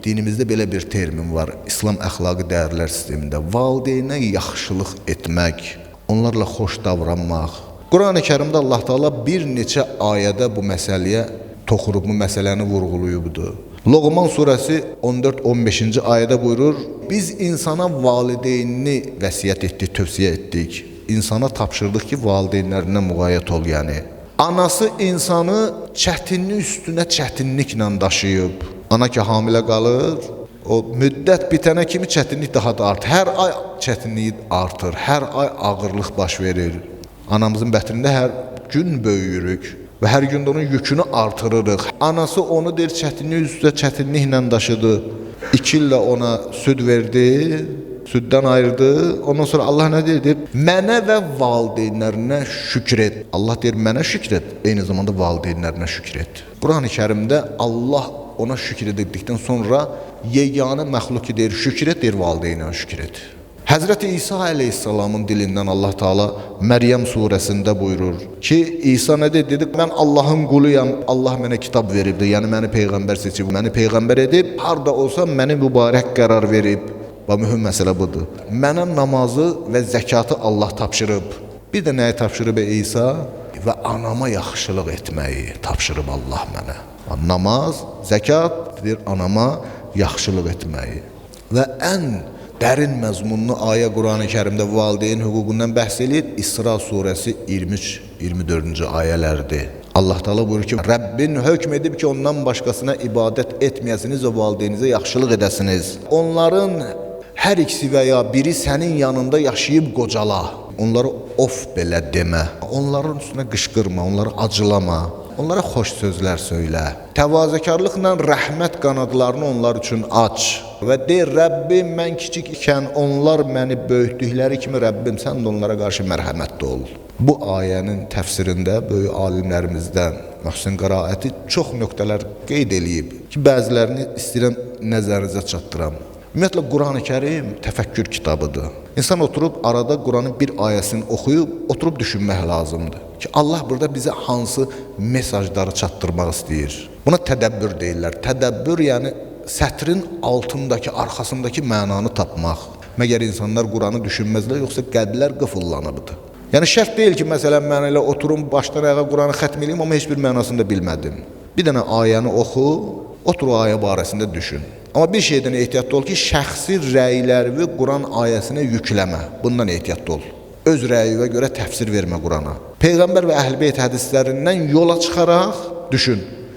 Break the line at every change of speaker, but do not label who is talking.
Dinimizdə belə bir termin var, İslam əxlaqi dəyərlər sistemində. Valideynə yaxşılıq etmək, onlarla xoş davranmaq. Qurani Kərimdə Allah Taala bir neçə ayədə bu məsələyə toxunub, bu məsələni vurğulayıbdır. Loğman surəsi 14-15-ci ayədə buyurur: Biz insana valideynini vəsiyyət etdik, tövsiyə etdik. İnsana tapşırdıq ki, valideynlərinə müğayət ol, yəni. Anası insanı çətinlik üstünə çətinliklə daşıyıb. Ana ki hamilə qalır, o müddət bitənə kimi çətinlik daha da artır. Hər ay çətinlik artır, hər ay ağırlıq baş verir. Anamızın bətnində hər gün böyüyürük və hər gün də onun yükünü artırırıq. Anası onu deyir, çətinlik üstə çətinliklə daşıdı. 2 illə ona süd verdi, süddən ayırdı. Ondan sonra Allah nə deyir? Deyir, mənə və valideynlərinə şükür et. Allah deyir, mənə şükür et, eyni zamanda valideynlərinə şükür et. Qurani Kərimdə Allah ona şükür edildikdən sonra yeganə məxluq ki deyir, şükür et, deyir, valideyninə şükür et. Həzrəti İsa əleyhissalamın dilindən Allah Taala Məryəm surəsində buyurur ki, İsa nə dedi? Dedi, mən Allahın quluyam, Allah mənə kitab veribdir, yəni məni peyğəmbər seçib, məni peyğəmbər edib, harda olsam məni mübarək qərar verib. Və mühüm məsələ budur. Mənə namazı və zəkatı Allah tapşırıb. Bir də nəyi tapşırıb İsa? Və anama yaxşılıq etməyi tapşırıb Allah mənə. Namaz, zəkat, deyir, anama yaxşılıq etməyi. Və ən dərin məzmunlu ayə Qurani Kərimdə valideyn hüququndan bəhs eləyir. İsra surəsi 23-24-cü ayələrdir. Allah Taala buyurur ki, Rəbbin hökm edib ki, ondan başqasına ibadət etməyəsiniz və valideyninizə yaxşılıq edəsiniz. Onların hər ikisi və ya biri sənin yanında yaşayıb qocala. Onlara of belə demə. Onların üstünə qışqırma, onları acılama. Onlara xoş sözlər söylə. Təvazökarlıqla rəhmət qanadlarını onlar üçün aç. Və de, Rəbbim, mən kiçik ikən onlar məni böyütdükləri kimi Rəbbim, sən də onlara qarşı mərhəmətli ol. Bu ayənin təfsirində böyük alimlərimizdən Möhsin Qəraəti çox nöqtələr qeyd eləyib ki, bəzilərini istəyirəm nəzərinizə çatdıram. Ümumiyyətlə, Qurani Kərim təfəkkür kitabıdır. İnsan oturub arada Quranın bir ayəsini oxuyub, oturub düşünmək lazımdır ki, Allah burada bizə hansı mesajları çatdırmaq istəyir. Buna tədəbbür deyirlər. Tədəbbür, yəni sətrin altındakı, arxasındakı mənanı tapmaq. Məgər insanlar Quranı düşünməzlər, yoxsa qəlblər qıfıllanıbdır. Yəni şərt deyil ki, məsələn, mən elə oturum, başdan ayağa Quranı xətm eləyim, amma heç bir mənasını da bilmədim. Bir dənə ayəni oxu, otur o ayə barəsində düşün. Amma bir şeydən ehtiyatlı ol ki, şəxsi rəylərini Quran ayəsinə yükləmə. Bundan ehtiyatlı ol. Öz rəyinə görə təfsir vermə Qurana. Peyğəmbər və Əhl-i Beyt hədislərindən yola çıxaraq düşün.